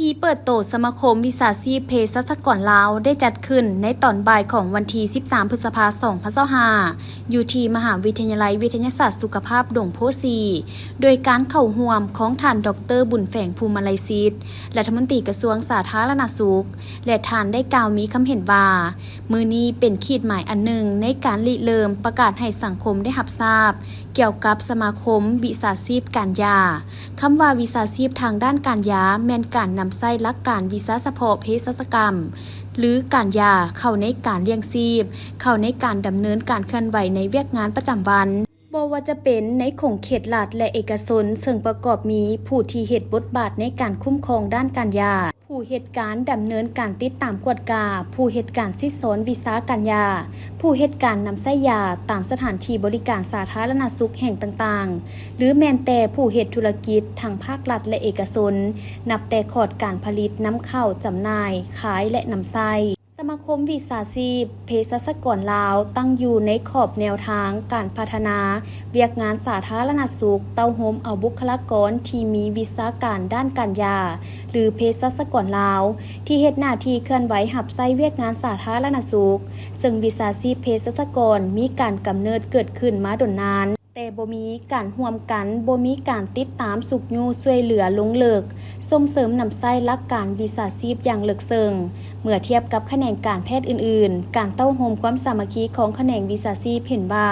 ພິທີເປີດໂຕສະມາຄົມວິຊາຊີບເພສັດຊະກອນລາວ ໄດ້ຈັດຂຶ້ນໃນຕອນບ່າຍຂອງວັນທີສິບສາມ ພຶດສະພາ ສອງພັນຊາວຫ້າ ຢູ່ທີ່ມະຫາວິທະຍາໄລວິທະຍາສາດສຸຂະພາບດົງໂພສີ ໂດຍການເຂົ້າຮ່ວມຂອງທ່ານ ດອກເຕີ ບຸນແຝງ ພູມມະໄລສິດ ລັດຖະມົນຕີກະຊວງສາທາລະນະສຸກ ແລະ ທ່ານໄດ້ກ່າວມີຄຳເຫັນວ່າ ມື້ນີ້ເປັນຂີດໝາຍອັນໜຶ່ງໃນການລິເລີ່ມປະກາດໃຫ້ສັງຄົມໄດ້ຮັບຊາບ ກ່ຽວກັບສະມາຄົມວິຊາຊີບການຢາ. ຄຳວ່າວິຊາຊີບທາງດ້ານການຢາ ແມ່ນການນຳໃຊ້ຫຼັກການວິຊາສະເພາະເພສັດຊະກຳ ຫຼື ການຢາ ເຂົ້າໃນການລ້ຽງຊີບ, ເຂົ້າໃນການດຳເນີນການເຄື່ອນໄຫວໃນວຽກງານປະຈຳວັນ, ບໍ່ວ່າຈະເປັນໃນຂົງເຂດລັດ ແລະ ເອກະຊົນ, ເຊິ່ງປະກອບມີຜູ້ທີ່ເຮັດບົດບາດໃນການຄຸ້ມຄອງດ້ານການຢາ, ຜູ້ເຮັດການດຳເນີນການຕິດຕາມກວດກາ, ຜູ້ເຮັດການສິດສອນວິຊາການຢາ, ຜູ້ເຮັດການນຳໃຊ້ຢາຕາມສະຖານທີ່ບໍລິການສາທາລະນະສຸກແຫ່ງຕ່າງໆ ຫຼື ແມ່ນແຕ່ຜູ້ເຮັດທຸລະກິດທັງພາກລັດ ແລະ ເອກະຊົນ, ນັບແຕ່ຂອດການຜະລິດ, ນຳເຂົ້າ, ຈຳໜ່າຍ, ຂາຍ ແລະ ນຳໃຊ້. ສະມາຄົມວິຊາຊີບເພສັດຊະກອນລາວ ຕັ້ງຢູ່ໃນຂອບແນວທາງການພັດທະນາວຽກງານສາທາລະນະສຸກ, ເຕົ້າໂຮມເອົາບຸກຄະລາກອນທີ່ມີວິຊາການດ້ານການຢາ ຫຼື ເພສັດຊະກອນລາວ ທີ່ເຮັດໜ້າທີ່ເຄື່ອນໄຫວຮັບໃຊ້ວຽກງານສາທາລະນະສຸກ, ເຊິ່ງວິຊາຊີບເພສັດຊະກອນມີການກຳເນີດເກີດຂຶ້ນມາດົນນານ, ແຕ່ບໍ່ມີການຮ່ວມກັນ, ບໍ່ມີການຕິດຕາມ, ຊຸກຍູ້, ຊ່ວຍເຫຼືອລົງເລິກ, ສົ່ງເສີມນຳໃຊ້ຫຼັກການວິຊາຊີບຢ່າງເລິກເຊິ່ງ. ເມື່ອທຽບກັບຂະແໜງການແພດອື່ນໆ, ການເຕົ້າໂຮມຄວາມສາມັກຄີຂອງຂະແໜງວິຊາຊີບເຫັນວ່າ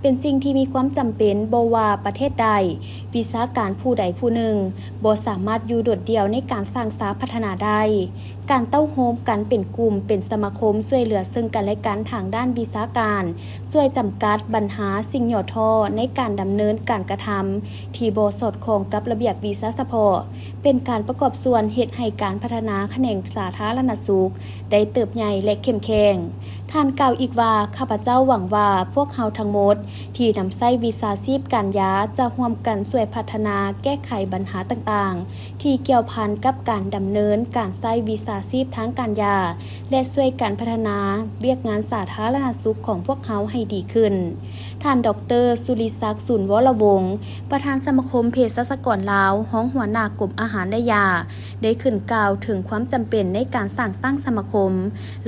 ເປັນສິ່ງທີ່ມີຄວາມຈຳເປັນ, ບໍ່ວ່າປະເທດໃດ, ວິຊາການຜູ້ໃດຜູ້ໜຶ່ງ ບໍ່ສາມາດຢູ່ໂດດດ່ຽວໃນການສ້າງສາພັດທະນາໄດ້. ການເຕົ້າໂຮມກັນເປັນກຸ່ມ, ເປັນສະມາຄົມ, ຊ່ວຍເຫຼືອເຊິ່ງກັນແລະກັນທາງດ້ານວິຊາການ, ຊ່ວຍຈຳກັດບັນຫາ, ສິ່ງຫຍໍ້ທໍ້ໃນການດຳເນີນການກະທຳທີ່ບໍ່ສອດຄ່ອງກັບລະບຽບວິຊາສະເພາະ, ເປັນການປະກອບສ່ວນເຮັດໃຫ້ການພັດທະນາຂະແໜງສາທາລະນະສຸກ ໄດ້ເຕີບໃຫຍ່ ແລະ ເຂັ້ມແຂງ. ທ່ານກ່າວອີກວ່າ, ຂ້າພະເຈົ້າຫວັງວ່າພວກເຮົາທັງໝົດທີ່ນຳໃຊ້ວິຊາຊີບການຢາ ຈະຮ່ວມກັນຊ່ວຍພັດທະນາແກ້ໄຂບັນຫາຕ່າງໆ ທີ່ກ່ຽວພັນກັບການດຳເນີນການໃຊ້ວິຊາຊີບທາງການຢາ ແລະ ຊ່ວຍກັນພັດທະນາວຽກງານສາທາລະນະສຸກຂອງພວກເຮົາໃຫ້ດີຂຶ້ນ. ທ່ານ ດອກເຕີ ສຸລິສັກ ສູນວໍລະວົງ ປະທານສະມາຄົມເພສັດຊະກອນລາວ, ຮອງຫົວໜ້າກົມອາຫານ ແລະ ຢາ ໄດ້ຂຶ້ນກ່າວເຖິງຄວາມຈຳເປັນໃນການສ້າງຕັ້ງສະມາຄົມ,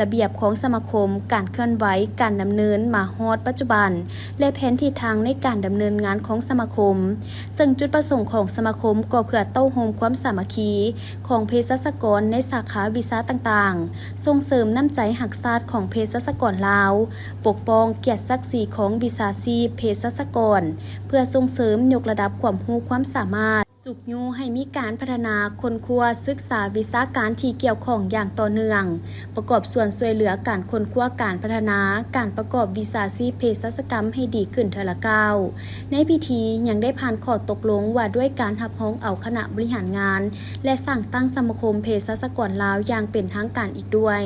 ລະບຽບຂອງສະມາຄົມ, ການເຄື່ອນໄຫວ, ການດຳເນີນມາຮອດປັດຈຸບັນ ແລະ ແຜນທິດທາງໃນການດຳເນີນງານຂອງສະມາຄົມ, ເຊິ່ງຈຸດປະສົງຂອງສະມາຄົມກໍເພື່ອເຕົ້າໂຮມຄວາມສາມັກຄີຂອງເພສັດຊະກອນໃນສາຂາວິຊາຕ່າງໆ, ສົ່ງເສີມນ້ຳໃຈຮັກຊາດຂອງເພສັດຊະກອນລາວ, ປົກປ້ອງກຽດສັກສີຂອງວິຊາຊີບເພສັດຊະກອນ, ເພື່ອສົ່ງເສີມຍົກລະດັບຄວາມຮູ້ຄວາມສາມາດ, ຊຸກຍູ້ໃຫ້ມີການພັດທະນາຄົ້ນຄວ້າສຶກສາວິຊາການທີ່ກ່ຽວຂ້ອງຢ່າງຕໍ່ເນື່ອງ, ປະກອບສ່ວນຊ່ວຍເຫຼືອການຄົ້ນຄວ້າການພັດທະນາການປະກອບວິຊາຊີບເພສັດຊະກຳໃຫ້ດີຂຶ້ນເທື່ອລະກ້າວ. ໃນພິທີຍັງໄດ້ຜ່ານຂໍ້ຕົກລົງວ່າດ້ວຍການຮັບຮອງເອົາຄະນະບໍລິຫານງານ ແລະ ສ້າງຕັ້ງສະມາຄົມເພສັດຊະກອນລາວຢ່າງເປັນທາງການອີກດ້ວຍ.